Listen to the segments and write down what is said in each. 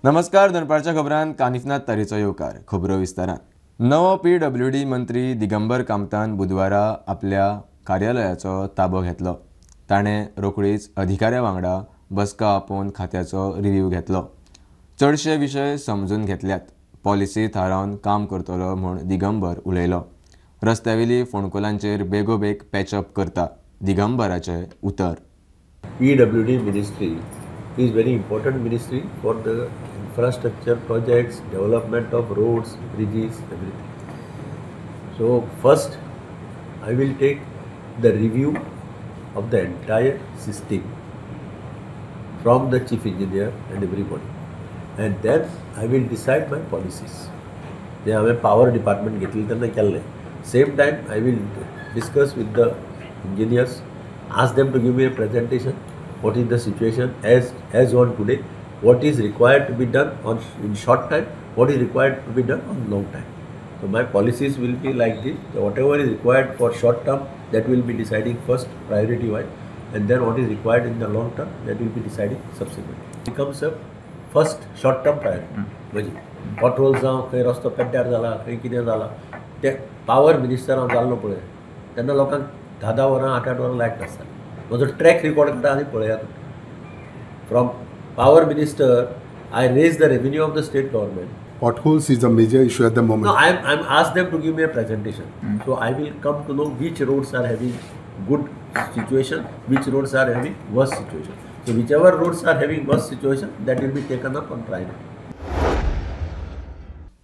नमस्कार, दनपारच्या खबरांत कानिफनाथ तारीचो येवकार. खबरो विस्तारान. नवो PWD मंत्री दिगंबर कामतान बुधवारा आपल्या कार्यालयाचो ताबो घेतलो. ताणें रोखडीच अधिकाऱ्या वांगडा बसका आपोवन खात्याचो रिव्ह्यू घेतलो. चडशे विशय समजून घेतल्यात. पॉलिसी थारावन काम करतलो म्हूण दिगंबर उलयलो. रस्त्यावेली फोंडकुलांचेर बेगोबेग पॅचअप करता, दिगंबराचें उतर. PWD ministry is very important ministry for the infrastructure projects, development of roads, bridges, everything. So first I will take the review of the entire system from the chief engineer and everybody, and then I will decide my policies. जे हांवें power department घेतलें तेन्ना केल्लें. Same time I will discuss with the engineers, ask them to give me a presentation, what is the situation as on today, what is required to be done on in short time, what is required to be done on long time. So my policies will be like this: whatever is required for short term, that will be deciding first priority wise, and then what is required in the long term, that will be deciding subsequently. Becomes a first short term priority. म्हणजे potholes जावं, खंय रस्तो पेड्ड्यार जाला, खंय कितें जाला, ते power minister हांव जाल्लो पळय तेन्ना लोकांक 10-10 वरां 8-8 वरां लायट नासताली. म्हजो ट्रॅक रिकॉर्ड काडा आनी पळयात. From power minister I raise the revenue of the state government. Potholes is a major issue at the moment. No, I'm asked them to give me a presentation. So I will come to know which roads are having good situation, which roads are having worse situation. So whichever roads are having worse situation, that will be taken up on priority.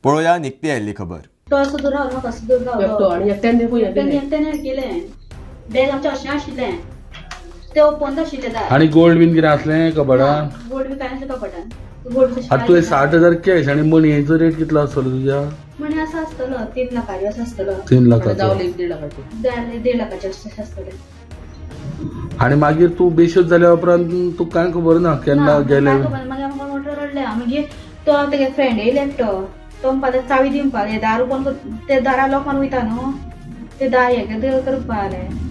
पळोवया निकती आयिल्ली खबर. तो असो दूर रावलो, म्हाका असो दूर रावलो. आनी एकट्यान केलें. बॅग आमचें अशें आशिल्लें, तें ओपन आशिल्लें दार. आनी गोल्ड बीन कितें आसलें कबडान? गोल्ड बी कांय नासलें कबडान. आतां तुवें 60,000 कॅश आनी मणयेचो रेट कितलो आसतलो तुज्या? मणी असो आसतलो 3 लाखाचो असो आसतलो. 3 लाखाचो, 1.5 लाखाचो असो आसतले. आनी मागीर तूं बेशुद्ध जाल्या उपरांत तुका कांय खबर ना केन्ना गेलें? मागीर आमकां मोटर रडलें. मागीर तो तेगे फ्रेंड येयले एकटो, तो म्हणपाक चावी दी म्हणपाक लागले. दार ओपन, ते दारा लॉक मारून वयता न्हू, ते दार हें करपाक लागले.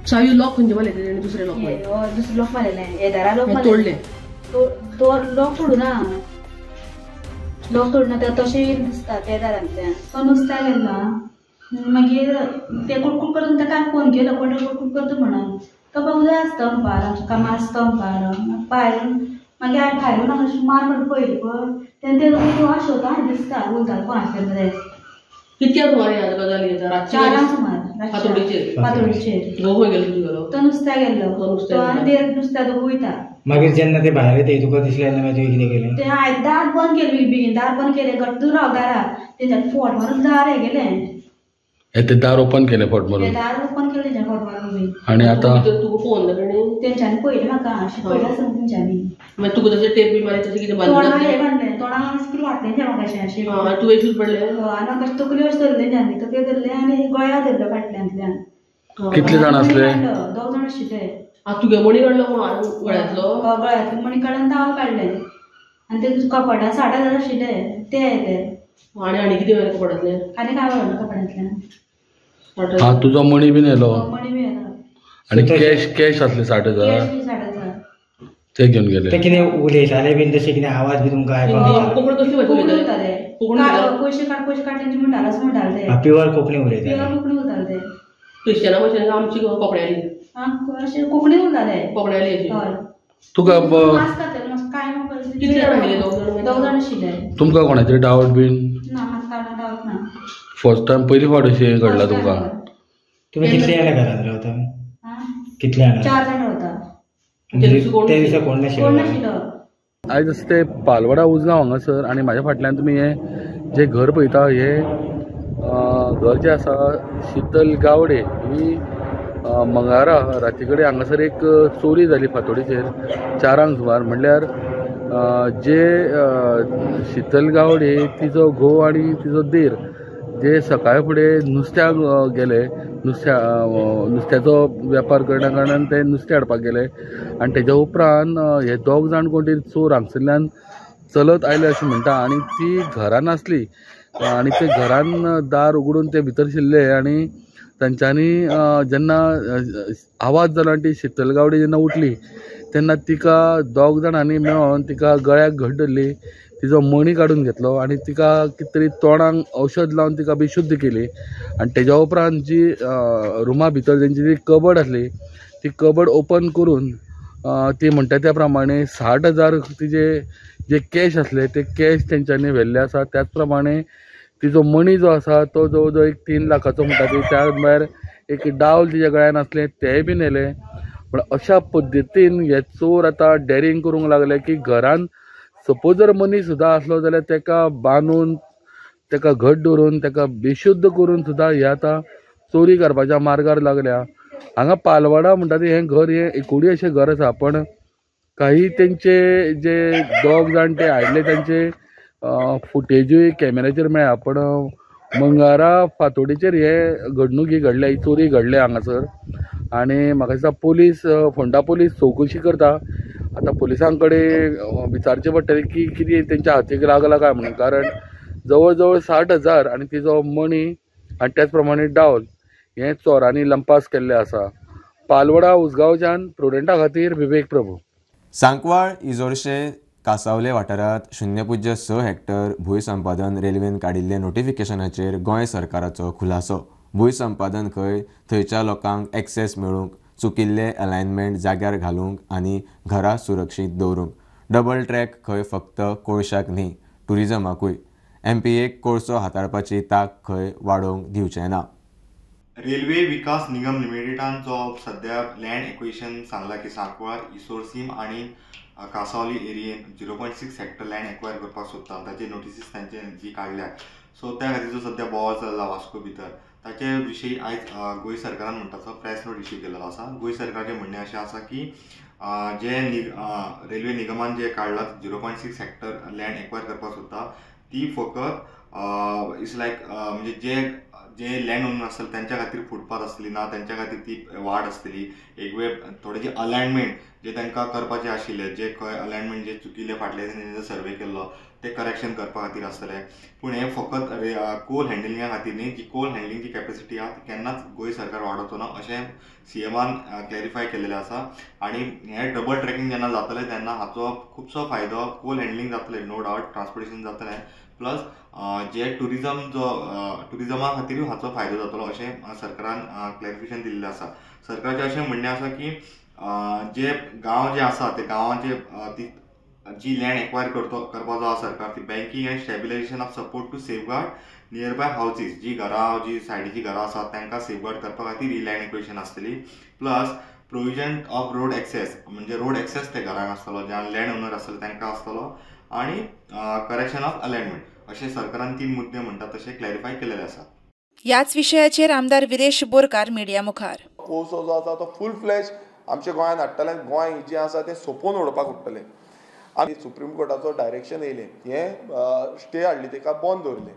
चावी लॉक खंयचे मारलें? दुसरें लॉक मारलें. दुसरें लॉक मारलें, हे दारा लॉक मारलें, तोडलें. तो लॉक तोडूना, लॉक तोडूना, ते तशें दिसता त्या दारांतल्यान. तो नुस्त्याक गेल्लो. मागीर ते कुडकूड करून ताका हांवें फोन केलो, कोण कुडकूड करता म्हणून. तो बाबा उदय आसता म्हणपाक, आमच्या कामां आसता म्हणपाक. भायर मागीर हांवें भायर येवन अशें मार म्हणून पळयली पळय, तेन्ना ते लोक शोता दिसता उलयताले कोणाक तरी. कितक्या सुमार ह्या गजाली? 4 सुमार फातोडीचेर. घोव खंय गेलो तुगेलो? तो नुस्त्याक गेल्लो. तो आनी देर नुस्त्या दोगूय वयता. मागीर जेन्ना ते भायर येता तुका दिसलें ना? मागीर तुवें कितें केलें? ते हांवें दार बंद केलें, बेगीन दार बंद केलें, घट्ट राव दारार. तेंच्यांनी फोट मारून दार हें केलें. ते दार ओपन केलें फोट मारून? दार ओपन केलें तेंच्यांनी फोट मारून. आनी आतां तुका फोन जालो? तेंच्यांनी पळयलें म्हाका, अशें पळयलें आसतना तेंच्यांनी. मागीर तुका तशें टेप बी मारलें तशें कितें बांदलें? तोंडाक हें बांदलें, तोंडाक कितें घातलें तें म्हाका अशें अशें. तूं बेशूद पडलें? आनी म्हाका अशें तकल्यो अशें धरलें तेंच्यांनी, तकल्यो धरलें आनी गळ्या धरलो फाटल्यांतल्यान. कितले जाण आसले? 2 जाण आशिल्ले. तुगे मणी काडलो कोण गळ्यांतलो? गळ्यांतलो मणी काडून तावल काडलें आनी ते कपडान 60,000 आशिल्ले ते येयले. आनी आनी कितें मेळ्ळें कपडांतल्यान? आनी काय मेळ्ळें कपडांतल्यान? हा, तुजो मणी बीन येयलो? मणी बी येयलो. आनी कॅश कॅश आसले 60,000? 60,000 ते घेवन गेले. ते कितें उलयताले बीन तशें कितें आवाज बी तुमकां आयकूंक? कोंकणी कसली भाशा उलयताले? पयशे काड, पयशे काड तेंचे म्हणटाले, अशें म्हणटाले ते. प्युअर कोंकणी उलयताले? प्युअर कोंकणी उलयताले ते. क्रिश्चना भशेन आमची कोंकण्याली? अशें कोंकणी उलयताले. कोंकण्याली अशी? हय. तुका कितले जाण आशिल्ले? 2 जाण आशिल्ले. तुमकां कोणाचेर डावट बीन? ना, म्हाका कांय डावट ना. फर्स्ट टायम पयली फावट अशें घडलां तुमकां? तुमी कितले जाणां घरांत रावता? कितले जाणां? 4 जाण रावता. ते दिसा कोण नाशिल्लो? कोण नाशिल्लो. आयज आसा ते पालवाडा उजगांव हांगासर आनी म्हाज्या फाटल्यान तुमी हें जें घर पळयता, हें घर जें आसा शीतल गावडे ही मंगारा राती कडेन हांगासर एक चोरी जाली फातोडीचेर 4 सुमार. म्हणल्यार जे शीतल गावडे तिजो घोव आनी तिजो देर जे सकाळ फुडें नुस्त्याक गेले, नुस्त्याचो वेपार करण्या कारणान ते नुस्तें हाडपाक गेले आनी तेज्या उपरांत हे 2 जाण कोण तरी चोर हांगसरल्यान चलत आयले अशें म्हणटा. आनी ती घरान आसली आनी ते घरान दार उगडून ते भितर शिरले आनी तांच्यांनी जेन्ना आवाज जालो आनी ती शीतल गावडे जेन्ना उठली तेन्ना तिका दोग जाणांनी मेळोन तिका गळ्याक घट धरली, तिजो मणी काडून घेतलो आनी तिका कितें तरी तोंडाक औषध लावन तिका बेशुद्ध केली. आनी तेज्या उपरांत जी रुमा भितर तेंची जी कबड आसली ती कबड ओपन करून ती म्हणटा त्या प्रमाणे 60,000 तिजे जे कॅश आसले ते कॅश तेंच्यांनी व्हेल्ले आसा. त्याच प्रमाणे तिजो मणी जो आसा तो जवळ जवळ एक 3 लाखाचो म्हणटा ती, त्या भायर एक डावल तिज्या गळ्यान आसलें तेंय बी न्हेलें. पण अशा पद्दतीन हे चोर आतां डॅरिंग करूंक लागले की घरान सपोज जर मनीस सुद्दां आसलो जाल्यार तेका बांदून तेका घट दवरून तेका बेशुद्ध करून सुद्दां हे आतां चोरी करपाच्या मार्गार लागल्या. हांगा पालवाडा म्हणटा तें हें घर हें एकुडी अशें घर आसा, पण काही तेंचे जे दोग जाण ते आयिल्ले तेंचे फुटेजूय कॅमेऱ्याचेर मेळ्ळ्या. पण मंगळारा फांतोडेचेर हे घडणूक ही घडल्या, ही चोरी घडल्या हांगासर. आनी म्हाका दिसता पोलीस फोंडा पोलीस चवकशी करता. आतां पोलिसां कडेन विचारचें पडटलें की कितें तेंच्या हातीक लागला काय म्हणून, कारण जवळ जवळ 60,000 आनी तिजो मणी आनी त्याच प्रमाणे डावल हें चोरांनी लंपास केल्लें आसा. पालवडा उसगांवच्यान प्रुडंटा खातीर विवेक प्रभू. सांकवाळ इजोरशे कासावले वाठारांत 0.6 हेक्टर भूंय संपादन रेल्वेन काडिल्ले नोटिफिकेशनाचेर गोंय सरकाराचो खुलासो. भूंय संपादन खंय थंयच्या लोकांक एक्सेस मेळूंक, चुकिल्ले अलायनमेंट जाग्यार घालूंक आनी घरां सुरक्षीत दवरूंक. डबल ट्रॅक खंय फक्त कोळशाक न्ही, ट्युरिजमाकूय. एमपीएक कोळसो हाताळपाची तांक खंय वाडोवंक दिवचें ना. रेल्वे विकास निगम लिमिटेडान जो सद्या लँड एक्विशन सांगला की सांकवाळ इसोरसीम आनी कासावली एरियेन 0.6 हेक्टर लँड एक्वायर करपाक सोदता, ताचे नोटिसीस तांचे जी काडल्या. सो त्या खातीर जो सद्या बोवाळ चल्ला वास्को भितर ताचे विशीं आयज गोंय सरकारान म्हणटा तो प्रेस नोट इश्यू केल्लो आसा. गोंय सरकाराचें म्हणणें अशें आसा की जे रेल्वे निगमान जे काडला 0.6 हेक्टर लँड एक्वायर करपाक सोदता ती फकत it's लायक म्हणजे जे जे लँड ओनर आसतले त्यांच्या खातीर फुटपाथ आसतली ना, त्यांच्या खातीर ती वाट आसतली. एक वेळ थोडे जे अलायनमेंट जे तांकां करपाचें आशिल्लें, जे खंय अलायनमेंट जे चुकिल्ले फाटले तेंचे सर्वे केल्लो ते करेक्शन करपा खातीर आसतलें. पूण हें फकत कोल हँडलिंगा खातीर न्ही, जी कोल हँडलिंगची कॅपेसिटी आहा ती केन्नाच गोंय सरकार वाडोवचो ना अशें सीएमान क्लॅरिफाय केल्लें आसा. आनी हें डबल ट्रॅकिंग जेन्ना जातलें तेन्ना हाचो खुबसो फायदो कोल हँडलिंग जातलें, नो डावट ट्रान्सपोर्टेशन जातलें, प्लस जे ट्युरिजम जो ट्युरिजमा खातीरूय हाचो फायदो जातलो अशें सरकारान क्लॅरिफिकेशन दिल्लें आसा. सरकाराचें अशें म्हणणें आसा की जे गांव जे आसा ते गांवांचे ती जी लँड एक्वायर करपाचो आसा सरकार ती banking and stabilisation of support to safeguard nearby houses, जी घरां जी सायडीची घरां आसा तांकां सेफगार्ड करपा खातीर ही लँड एक्विशन आसतली. Plus provision of road access, म्हणजे रोड एक्सेस ते घरांक आसतलो, ज्या लँड ओनर आसतलो तांकां आसतलो, आनी करेक्शन ऑफ अलायनमेंट अशें सरकारान 3 मुद्दे म्हणटा तशें क्लॅरिफाय केलेले आसा. ह्याच विशयाचेर आमदार विरेश बोरकार मिडिया मुखार. कोळसो जो आसा तो फूल फ्लॅश आमच्या गोंयांत हाडटले, गोंय जें आसा तें सोंपोवन उडोवपाक उरतलें. आनी सुप्रीम कोर्टाचो डायरेक्शन येयलें, हें स्टे हाडली, तेका बंद दवरलें.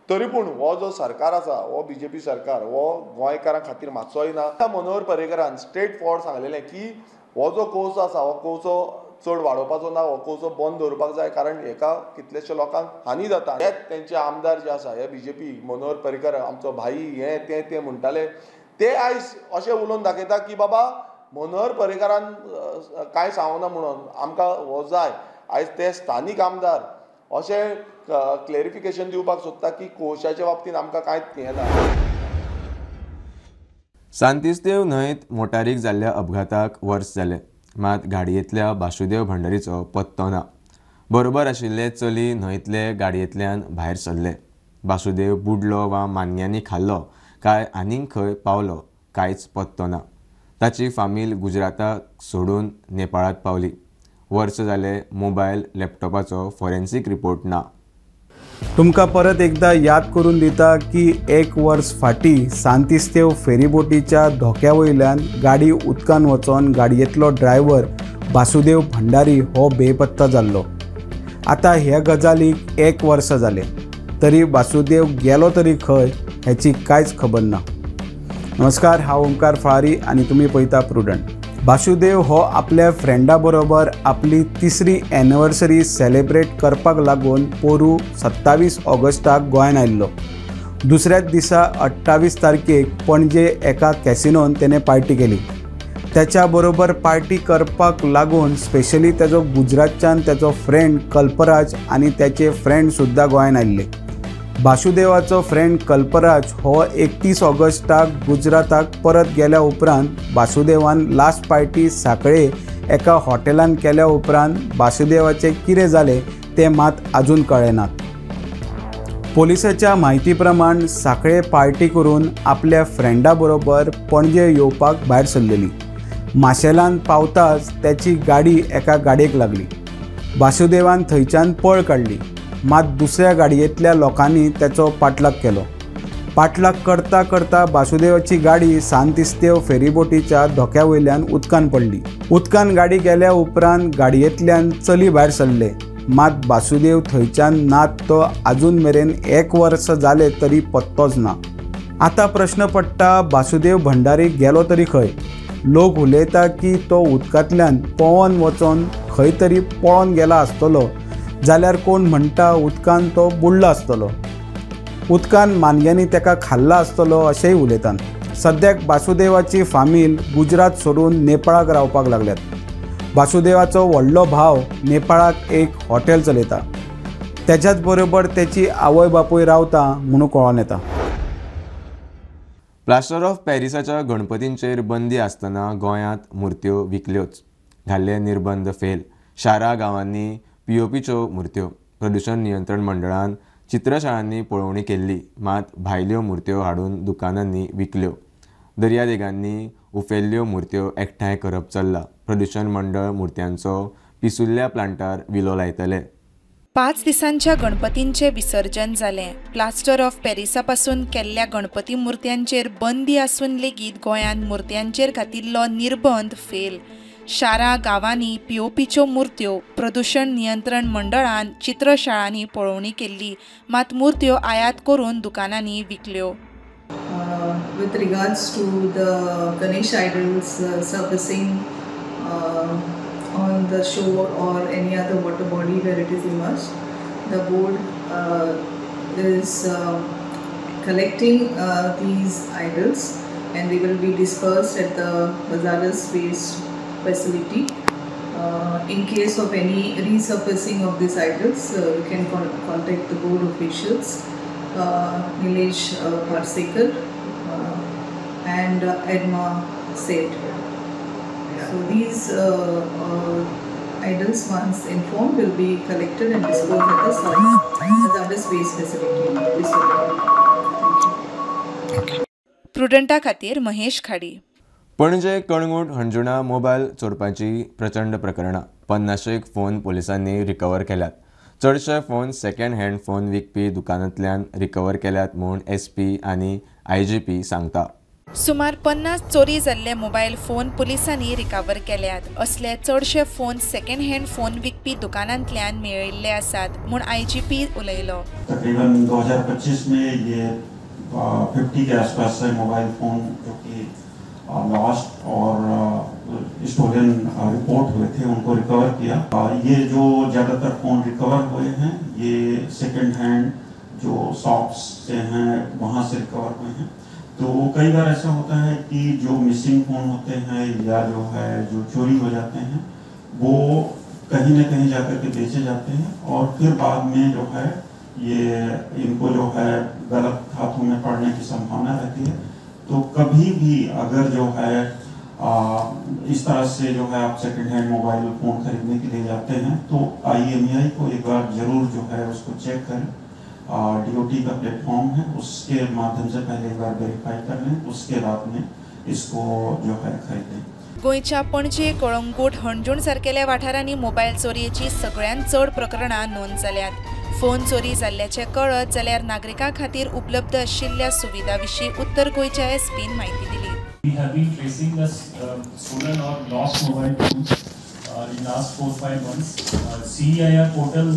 तरी पूण हो जो सरकार आसा हो बीजेपी सरकार हो गोंयकारां खातीर मातसोय ना. मनोहर पर्रीकरान स्ट्रेट फॉरवर्ड सांगलेलें की हो जो कोळसो आसा हो कोळसो चड वाडोवपाचो ना, हो कोळसो बंद दवरपाक जाय, कारण हेका कितलेशे लोकांक हानी जाता. हेच तेंचे आमदार जे आसा हे बीजेपी मनोहर पर्रीकर आमचो भाई हे ते ते म्हणटाले, ते आयज अशें उलोवन दाखयता की बाबा मनोहर पर्रीकरान कांय सांगना म्हणून आमकां हो जाय. आयज ते स्थानीक आमदार अशें क्लॅरिफिकेशन दिवपाक सोदता की कोळशाच्या बाबतींत आमकां कांयच हें ना. सांतिस्तेव न्हंयत मोटारीक जाल्ल्या अपघाताक वर्स जालें, मात गाडयेंतल्या बासुदेव भंडारीचो पत्तो ना. बरोबर आशिल्ले चली न्हंयतले गाडयेंतल्यान भायर सरले. बासुदेव बुडलो वा मानग्यांनी खाल्लो काय आनीक खंय पावलो कांयच पत्तो ना. ताची फामील गुजराताक सोडून नेपाळांत पावली. वर्स जालें मोबायल लॅपटॉपाचो फॉरेन्सीक रिपोर्ट ना. तुमकां परत एकदा याद करून दिता की एक वर्स फाटीं सांतिस्तेव फेरीबोटीच्या धोक्या वयल्यान गाडी उदकान वचोन गाडयेंतलो ड्रायव्हर बासुदेव भंडारी हो बेपत्ता जाल्लो. आतां ह्या गजालीक एक वर्स जालें तरी बासुदेव गेलो तरी खंय हेची कांयच खबर ना. नमस्कार, हांव ओंकार फळारी आनी तुमी पळयता प्रुडंट. बासुदेव हो आपल्या फ्रेंडा बरोबर आपली तिसरी एनिवर्सरी सेलिब्रेट करपाक लागून पोरू 27 ऑगस्टाक गोंयांत आयिल्लो. दुसऱ्याच दिसा 28 तारखेक पणजे एका कॅसिनोन तेणें पार्टी केली. त्याच्या बरोबर पार्टी करपाक लागून स्पेशली तेजो गुजरातच्यान तेजो फ्रेंड कल्पराज आनी त्याचे फ्रेंड सुद्दां गोंयान आयिल्ले. बासुदेवाचो फ्रेंड कल्पराज हो 31 ऑगस्टाक गुजराताक परत गेल्या उपरांत बासुदेवान लास्ट पार्टी सांखळे एका हॉटेलान केल्या उपरांत बासुदेवाचें कितें जालें तें मात आजून कळ्ळें ना. पोलिसाच्या म्हायती प्रमाण सांखळे पार्टी करून आपल्या फ्रेंडा बरोबर पणजे येवपाक भायर सरलेली. माशेलान पावताच त्याची गाडी एका गाडयेक लागली. बासुदेवान थंयच्यान पळ काडली, मात दुसऱ्या गाडयेंतल्या लोकांनी त्याचो पाठलाग केलो. पाठलाग करता करता बासुदेवाची गाडी सांतिस्तेव फेरीबोटीच्या धोक्या वयल्यान उदकान पडली. उदकान गाडी गेल्या उपरांत गाडयेंतल्यान चली भायर सरले, मात बासुदेव थंयच्यान नात तो आजून मेरेन 1 वर्स जालें तरी पत्तोच ना. आतां प्रश्न पडटा, बासुदेव भंडारी गेलो तरी खंय? लोक उलयता की तो उदकांतल्यान पोंवन वचोन खंय तरी पळोन गेला आसतलो, जाल्यार कोण म्हणटा उदकान तो बुडला आसतलो, उदकान मानग्यांनी ताका खाल्ला आसतलो अशेंय उलयतात. सद्याक बासुदेवाची फामील गुजरात सोडून नेपाळाक रावपाक लागल्यात. बासुदेवाचो व्हडलो भाव नेपाळाक एक हॉटेल चलयता, त्याच्याच बरोबर त्याची आवय बापूय रावता म्हणून कळोन येता. प्लास्टर ऑफ पॅरिसाच्या गणपतींचेर बंदी आसतना गोंयांत मुर्त्यो विकल्योच. घाल्ले निर्बंध फेल. शारा गांवांनी पीओपीच्यो मुर्त्यो. प्रदूषण नियंत्रण मंडळान चित्रशाळांनी पळोवणी केल्ली, मात भायल्यो मुर्त्यो हाडून दुकानांनी विकल्यो. दर्यादेगांनी उफेल्ल्यो मुर्त्यो एकठांय करप चल्लां. प्रदूषण मंडळ मुर्त्यांचो पिसुल्ल्या प्लांटार विलो लायतले. 5 दिसांच्या गणपतींचें विसर्जन जालें. प्लास्टर ऑफ पॅरिसा पासून केल्ल्या गणपती मुर्त्यांचेर बंदी आसून लेगीत गोंयांत मुर्त्यांचेर घातिल्लो निर्बंध फेल. शारां गांवांनी पीओपीच्यो मुर्त्यो प्रदूषण नियंत्रण मंडळान चित्रशाळांनी पळोवणी केल्ली, मात मुर्त्यो आयात करून दुकानांनी विकल्यो. With regards to the Ganesh idols surfacing on the shore or any other water body where it is immersed, the board is collecting these idols and they will be dispersed at the hazardous waste facility. In case of any resurfacing of these idols, you can contact the board officials, Nilesh Parsekar and Edma Seth. So these idols, once informed, will be collected and disposed at the hazardous waste facility. Thank you. प्रुडंटा खातीर महेश खाडी. Panaji Calangute हणजुणा mobile चोरपाची प्रचंड प्रकरणां. 50 phone पोलिसांनी recover केल्यात. चडशे phone second hand phone विकपी दुकानांतल्यान recover केल्यात म्हूण एसपी आनी आयजीपी सांगता. सुमार 50 चोरी जाल्ले मोबायल फोन पुलिसांनी रिकवर केल्यात. असले चडशे फोन सेकंड हँड फोन विकपी दुकानांतल्यान मेळिल्ले आसात म्हूण आयजीपी उलयलो. तकरीबन 2025 में ये 50 के आसपास से मोबाइल फोन जो कि लॉस्ट और स्टोलन रिपोर्ट हुए थे उनको रिकवर किया. ये जो ज़्यादातर फ़ोन रिकवर हुए हैं ये सेकंड हैंड जो शॉप्स से हैं वहाँ से रिकवर हुए हैं. तो कई बार ऐसा होता है कि जो मिसिंग फ़ोन होते हैं या जो है जो चोरी हो जाते हैं वो कहीं ना कहीं जाकर के बेचे जाते हैं और फिर बाद में जो है ये इनको जो है गलत हाथों में पड़ने की संभावना रहती है. तो कभी भी अगर जो है इस तरह से जो है आप सेकंड हैंड मोबाइल फ़ोन खरीदने के लिए जाते हैं तो IMEI को एक बार ज़रूर जो है उसको चेक करें. DOT का प्लेटफॉर्म है उसके माध्यम से पहले एक बार वेरीफाई कर लें, उसके बाद में इसको जो है खरीदें. गोंयच्या पणजे, कळंगूट, हणजूण सारकेल्या वाठारांनी मोबायल चोरयेची सगळ्यांत चड प्रकरणां नोंद जाल्यात. फोन चोरी जाल्ल्याचें कळत जाल्यार नागरिकां खातीर उपलब्ध आशिल्ल्या सुविधा विशीं उत्तर गोंयच्या एसपीन म्हायती दिली. We have been tracing the stolen or lost mobile phones in last 4-5 months. CEIR portal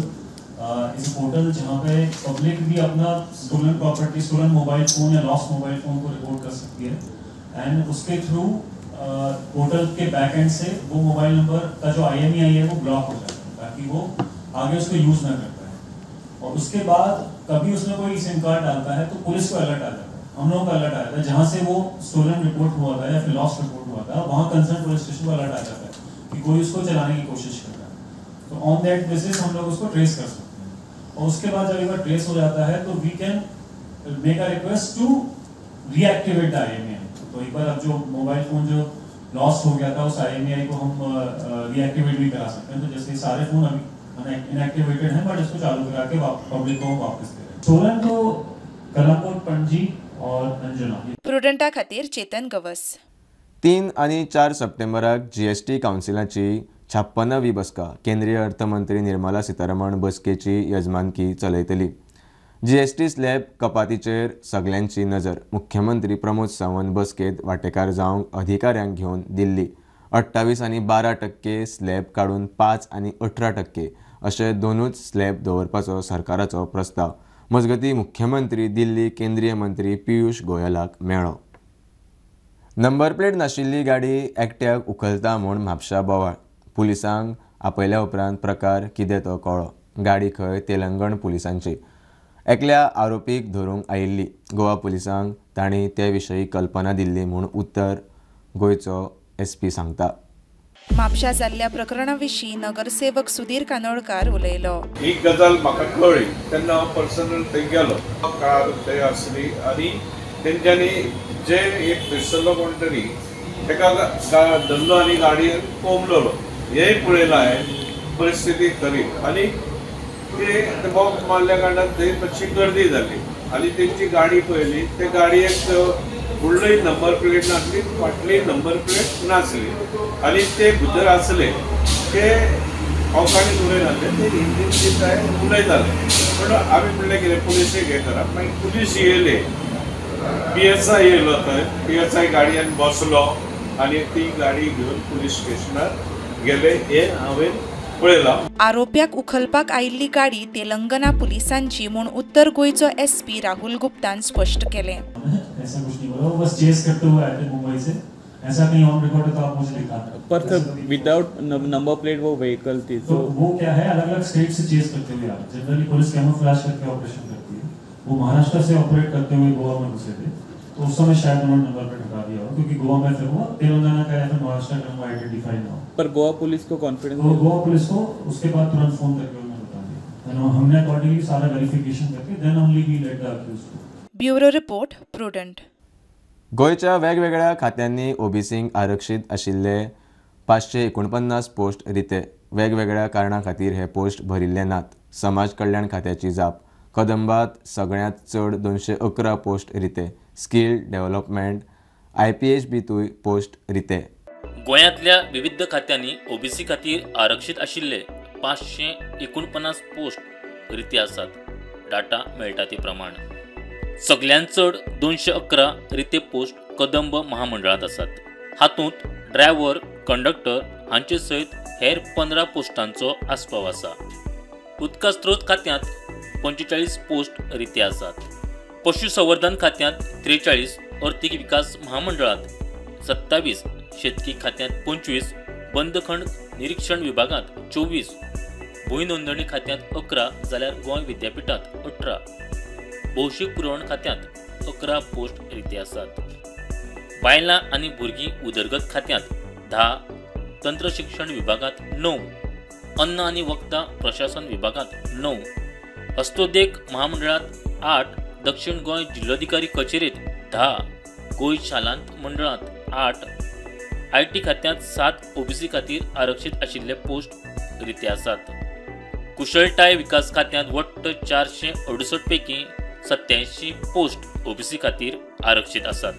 is a portal जहाँ पे पब्लिक भी अपना stolen property, stolen mobile phone या लॉस्ट मोबाइल फोन को रिपोर्ट कर सकती है एंड उसके थ्रू पोर्टल के बैक एंड से वो मोबाइल नंबर का जो IMEI है वो ब्लॉक हो जाता है ताकि वो आगे उसको यूज़ ना कर पाए. और उसके बाद कभी उसमें कोई सिम कार्ड डालता है तो पुलिस को अलर्ट आ जाता है. हम लोगों का अलर्ट आया था, जहाँ से वो स्टोलन रिपोर्ट हुआ था या फिर लॉस्ट रिपोर्ट हुआ था, वहाँ कंसर्न पुलिस स्टेशन को अलर्ट आ जाता है कि कोई उसको चलाने की कोशिश कर रहा है। तो ऑन that basis हम लोग उसको ट्रेस कर सकते हैं और उसके बाद जब एक बार ट्रेस हो जाता है तो we can make a request to reactivate the IMEI। तो एक बार अब जो मोबाइल फ़ोन जो लॉस्ट हो गया था उस IMEI को हम रीएक्टिवेट भी करा सकते हैं। तो जैसे सारे फ़ोन अभी इनएक्टिवेटेड हैं, बट इसको चालू करा के पब्लिक को वापस दे रहे हैं। स्टोलन तो कलमकोट, पणजी और अंजुना। प्रुडंटा खातीर चेतन गवस। 3 आनी 4 सप्टेंबराक GST कावन्सिलाची 56वी बसका केंद्रीय अर्थमंत्री निर्मला सीतारमण बसकेची यजमानकी चलयतली। GST slab कपातीचेर सगल्यांची नजर। मुख्यमंत्री प्रमोद सावंत बसकेंत वांटेकार जावंक अधिकाऱ्यांक घेवन दिल्ली। 28 आनी 12% स्लॅब काडून 5 आनी 18% अशे दोनूच स्लॅब दवरपाचो सरकाराचो प्रस्ताव। मजगतीं मुख्यमंत्री दिल्ली केंद्रीय मंत्री पियूष गोयलाक मेळ्ळो। नंबर प्लेट नाशिल्ली गाडी एकट्याक उखलता म्हूण म्हापशा बोवाळ। पुलिसांक आपयल्या उपरांत प्रकार कितें तो कळ्ळो। गाडी खंय तेलंगण पुलिसांची। एकल्या आरोपीक धरूंक आयिल्ली। गोवा पुलिसांक तांणी ते विशीं कल्पना दिल्ली म्हूण उत्तर गोंयचो SP सांगता। म्हापशा जाल्ल्या प्रकरणा विशीं नगरसेवक सुधीर कानोळकार उलयलो। ही गजाल म्हाका कळ्ळी तेन्ना हांव पर्सनल थंय गेलो। कार थंय आसली आनी तेंच्यांनी जे एक थंयसरलो कोण तरी तेका धरलो आनी गाडयेन कोंबलेलो हेंय पळयलां हांवें परिस्थिती खरी। आनी ते बॉम्ब मारल्या कारणान थंय मातशी गर्दी जाली आनी तेंची गाडी पळयली, ते गाडयेक फुडली नंबर प्लेट नासली, फाटली नंबर प्लेट नासली आनी ते भितर आसले ते कोंकणीत उलयनासले, ते हिंदीत जे काय उलयताले। पूण आमी म्हणलें कितें पुलिसेक हें करा। मागीर पुलीस येयले, PSI येयलो थंय, PSI गाडयेन बसलो आनी ती गाडी घेवन पुलीस स्टेशनार गेले हें हांवें पळयलां। आरोप्याक उखलपाक आयिल्ली गाडी तेलंगणा पुलिसांची म्हूण उत्तर गोंयचो SP Rahul गुप्तान स्पश्ट केलें। ऐसा कुछ नहीं बोला, वो बस चेस करते हुए आए थे मुंबई से। ऐसा कहीं ऑन रिकॉर्ड है तो आप मुझे दिखा दें। पर सर विदाउट नंबर प्लेट वो व्हीकल थी तो वो क्या है, अलग अलग स्टेट से चेस करते हुए आ रहे। जनरली पुलिस कैमोफ्लेज करके ऑपरेशन करती है। वो महाराष्ट्र से ऑपरेट करते हुए गोवा में घुसे थे, तो उस समय शायद उन्होंने नंबर प्लेट हटा दिया हो, क्योंकि गोवा में फिर वो तेलंगाना का या फिर महाराष्ट्र का आइडेंटिफाई ना हो। पर गोवा पुलिस को कॉन्फिडेंस, गोवा पुलिस को उसके बाद तुरंत फोन करके उन्होंने बता दिया। हमने अकॉर्डिंगली सारा वेरिफिकेशन करके then only we let the accused. Bureau report, Prudent. गोंयच्या वेगवेगळ्या खात्यांनी ओबीसींक आरक्षीत आशिल्ले 549 पोस्ट रिते। वेगवेगळ्या कारणां खातीर हे पोस्ट भरिल्ले नात। समाज कल्याण खात्याची जाप। कदंबात सगळ्यांत चड 211 पोस्ट रिते। स्कील डेव्हलपमेंट IPHBतूय पोस्ट रिते। गोंयांतल्या विविध खात्यांनी ओबीसी खातीर आरक्षीत आशिल्ले 549 पोस्ट रिते आसात। डाटा मेळटा ते प्रमाण सगळ्यांत चड 211 रिते पोस्ट कदंब महामंडळांत आसात। हातूंत ड्रायव्हर, कंडक्टर हांचे सयत हेर 15 पोस्टांचो आस्पाव आसा। उदका स्त्रोत खात्यांत 45 पोस्ट रिते आसात। पशुसंवर्धन खात्यांत 43, अर्थीक विकास महामंडळांत 27, शेतकी खात्यांत 25, बंदखण निरीक्षण विभागांत 24, भूंय नोंदणी खात्यांत 11 जाल्यार गोंय विद्यापीठांत 18, भौशीक पुरवण खात्यांत 11 पोस्ट रिते आसात। बायलां आनी भुरगीं उदरगत खात्यांत 10, तंत्रशिक्षण विभागांत 9, अन्न आनी वखदां प्रशासन विभागांत 9, हस्तोद्योग महामंडळांत 8, दक्षिण गोंय जिल्लोधिकारी कचेरेंत 10, गोंय शालांत मंडळांत 8, IT खात्यांत 7 ओबीसी खातीर आरक्षीत आशिल्ले पोस्ट रिते आसात। कुशळटाय विकास खात्यांत वट्ट 468 पैकी 87 पोस्ट ओबीसी खातीर आरक्षीत आसात।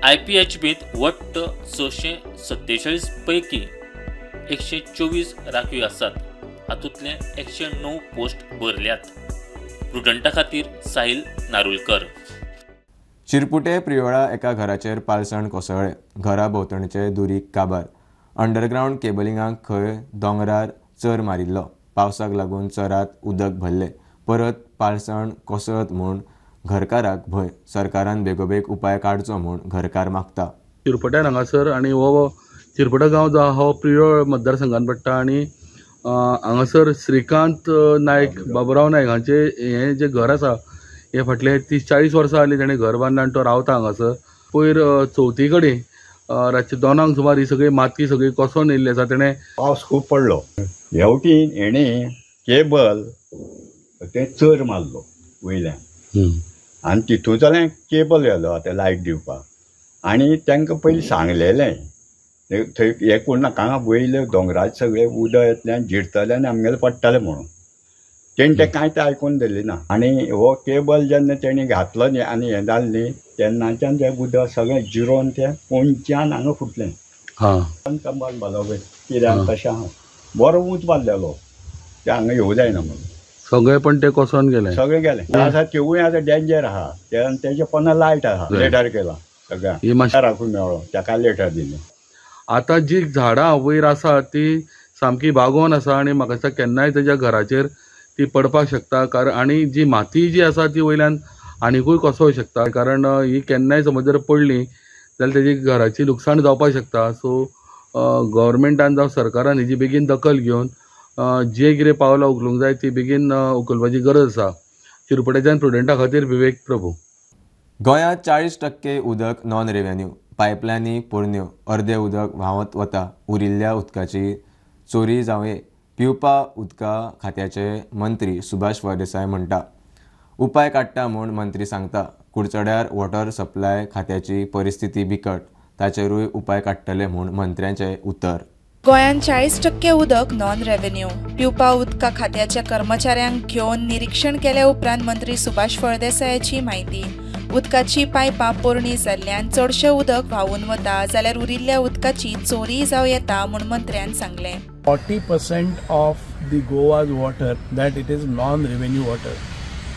IPHBत वट्ट 647 पैकी 124 राखीव आसात। हातूंतले 109 पोस्ट भरल्यात। प्रुडंटा खातीर साहिल नारुलकर। चिरपुटे प्रियोळा एका घराचेर पालसण कोसळ्ळें। घरा भोंवतणचे दुरीग काबार। अंडरग्रावंड केबलिंगाक खंय दोंगरार चर मारिल्लो। पावसाक लागून चरात उदक भरलें। परत पालसण कोसळत म्हूण घरकाराक भंय। सरकारान बेगोबेग उपाय काडचो म्हूण घरकार मागता। चिरपट्यान हांगासर आनी हो चिरपटा गांव जो आहा हो प्रियोळ मतदारसंघान पडटा आनी हांगासर श्रीकांत नायक, बाबुराव नायक हांचे हें जें घर आसा हे फाटले 30-40 वर्सां जालीं तेणें घर बांदलां आनी तो रावता हांगासर. पयर चवथी कडेन रातचे 2 सुमार ही सगळी माती सगळी कोसळून येयल्ली आसा. तेणें पावस खूब पडलो, हेवटीन हेणें केबल तें चर मारलो वयल्यान आनी तितूंतल्यान केबल गेलो आतां लायट दिवपाक. आनी तांकां पयलीं सांगलेलें थंय हें करूं नाका, हांगा वयले दोंगराचे सगळे उदक येतलें आनी जिरतलें आनी आमगेलें पडटलें म्हणून. तेणें तें कांय तें आयकून धरलें ना. आनी हो केबल जेन्ना तेणी घातलो न्ही आनी हें जालें न्ही तेन्नाच्यान तें उदक सगळें जिरोवन तें पोंच्यान हांगा फुटलें. कंपाउंड बांदलो पळय कित्याक तशें आहा, बरो ऊंच बांदलेलो तें हांगा येवं जायना म्हणून सगळें, पण तें कोसळून गेलें, सगळें गेलें. आसा तेवूय आतां डेंजर आहा, तेजे पोंदा लायट आहा, लेटर केला सगळ्या राखून मेळ्ळो ताका लेटर दिलें. आतां जी झाडां वयर आसा ती सामकी बागोवन आसा आनी म्हाका दिसता केन्नाय तेज्या घराचेर ती पडपाक शकता. कारण आनी जी माती जी आसा ती वयल्यान आनिकूय कोसळूंक शकता, कारण ही केन्नाय समज जर पडली जाल्यार तेजी घराची लुकसाण जावपाक शकता. सो गव्हर्मेंटान जावं सरकारान हेजी बेगीन दखल घेवन जे कितें पावलां उखलूंक जाय ती बेगीन उखलपाची गरज आसा. शिरपटेच्यान प्रुडंटा खातीर विवेक प्रभू. गोंयांत 40% उदक नॉन रेव्हेन्यू, पायपलायनी पोरण्यो, अर्दें उदक व्हांवत वता, उरिल्ल्या उदकाची चोरी जावये, पिवपा उदका खात्याचे मंत्री सुभाष फळदेसाय म्हणटा. उपाय काडटा म्हूण मंत्री सांगता. कुडचड्यार वॉटर सप्लाय खात्याची परिस्थिती बिकट, ताचेरूय उपाय काडटले म्हूण मंत्र्यांचें उतर. गोंयांत 40% उदक नॉन रेव्हेन्यू. पिवपा उदका खात्याच्या कर्मचाऱ्यांक घेवन निरीक्षण केल्या उपरांत मंत्री सुभाष फळदेसायाची म्हायती. उदकाची पायपां पोरणी जाल्ल्यान चडशें उदक व्हांवून वता, जाल्यार उरिल्ल्या उदकाची चोरी जावं येता म्हूण मंत्र्यान सांगलें. 40% of the Goa's water that it is non revenue water.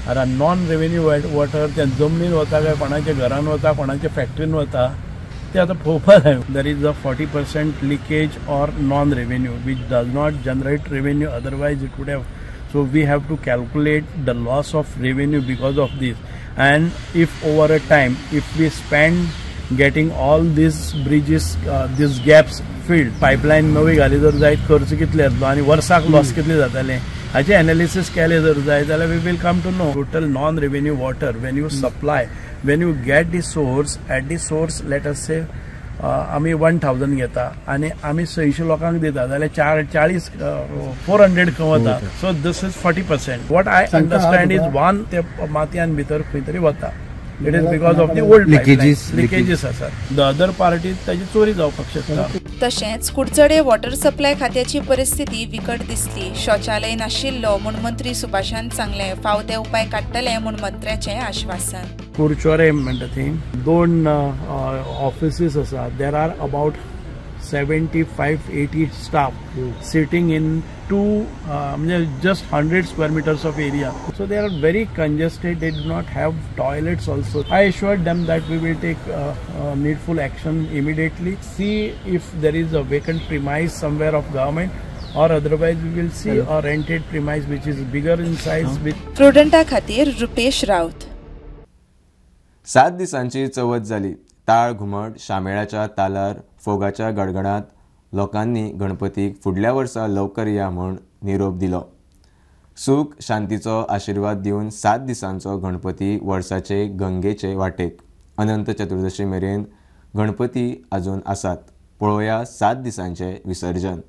आतां नॉन रेव्हेन्यू वॉटर तें जमनीन वता काय कोणाच्या घरान वता, कोणाच्या फॅक्टरीन वता, ते आतां पळोवपाक जाय. There is a 40% leakage or non revenue which does not generate revenue, otherwise it would have. So we have to calculate the loss of revenue because of this. And if over a time, if we spend getting all these bridges, these gaps filled, pipeline नवी घाली जर जायत खर्च कितले येतलो आनी वर्साक loss कितले जातले हाचे एनालिसीस केले जर जाय जाल्यार we will come to know. Total non revenue water when you supply, when you get the source, at the source let us say आमी 1000 घेता आनी आमी 600 लोकांक दिता जाल्यार 400 खंय वता. So this is 40%. What I understand is one ते मातयान भितर खंय तरी वता. It is because of the old leakages आसात. The other part is ताची चोरी जावपाक शकता. तशेंच कुडचडे वॉटर सप्लाय खात्याची परिस्थिती बिकट दिसली. शौचालय नाशिल्लो म्हूण मंत्री सुभाषान सांगलें. फाव ते उपाय काडटले म्हूण मंत्र्याचें आश्वासन. कुडचोरे म्हणटा थंय 2 ऑफिसीस आसा. There are about 75-80 staff sitting in 2 म्हणजे just 100 square meters of area. So they are very congested. They do not have toilets also. I assured them that we will take needful action immediately. See if there is a vacant premise somewhere of government, or otherwise we will see a rented premise which is bigger in size. With प्रुडंटा खातीर रुपेश राऊत. 7 दिसांची चवथ जाली. ताळ घुमट शामेळाच्या तालार फोगाच्या गडगडांत लोकांनी गणपतीक फुडल्या वर्सा लवकर या म्हूण निरोप दिलो. सूख शांतीचो आशिर्वाद दिवन 7 दिसांचो गणपती वर्साचे गंगेचे वाटेक. अनंत चतुर्दशी मेरेन गणपती अजून आसात. पळोवया 7 दिसांचें विसर्जन.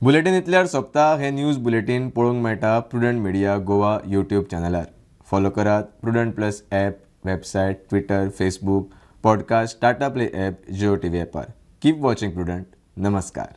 बुलेटीन इतल्यार सोंपता. हे न्यूज बुलेटीन पळोवंक मेळटा प्रुडंट मिडिया गोवा यूट्यूब चॅनलार. फॉलो करात Prudent plus app, website, Twitter, Facebook, podcast, Tata Play app, Jio TV ॲपार. Keep watching Prudent. नमस्कार.